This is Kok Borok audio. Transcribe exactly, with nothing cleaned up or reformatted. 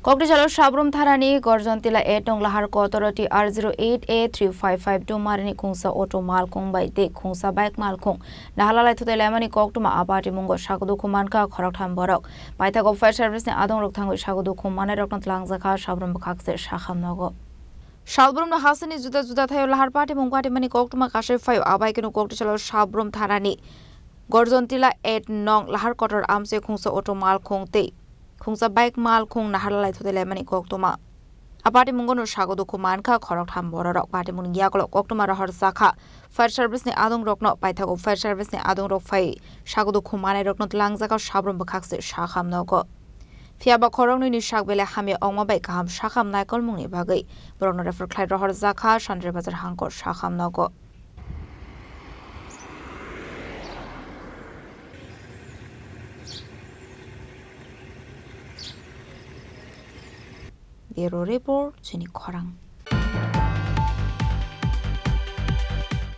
Koktisalo Sabrum Tharani Gorjon Tila eight nong Lahar Kotoro T R zero eight A three five five two marini khungsa auto malkhung bai tei khungsa bike malkhung nahalalai thutai laimani koktwma a patimungo sakdukhu mankha khoroktham borok. Paithago fire service ni adongrok thangwi sakdukhu mannairokno twlangjakha Sabrum bwkhakse sakham nogo. Salbrumno hasteni juda juda thaio lahar patimung patimani koktwma kasai phaio, abaikeno Koktisalo Sabrum Tharani Gorjon Tila eight nong Lahar Kotor amchai khungsa auto malkhung tei khungsa bike malkhung nahalalai thutai laimani koktwma. A patimungo no sakdukhu mankha khoroktham bororok. Patimungni yakulo koktwma rohor jakha fire service ni adongrokno. Paithago fire service ni adongrok phai sakdukhu manairokno twlangjakha Sabrum bwkhakse sakham nogo. Phiya ba khoroknwini sak belai hamya ongma bai kaham sakham naikolmungni bagwi borokno refer khlai rohor jakha Sandrai Bazar hangkor sakham nogo. Bureau Report, Chini Khorang.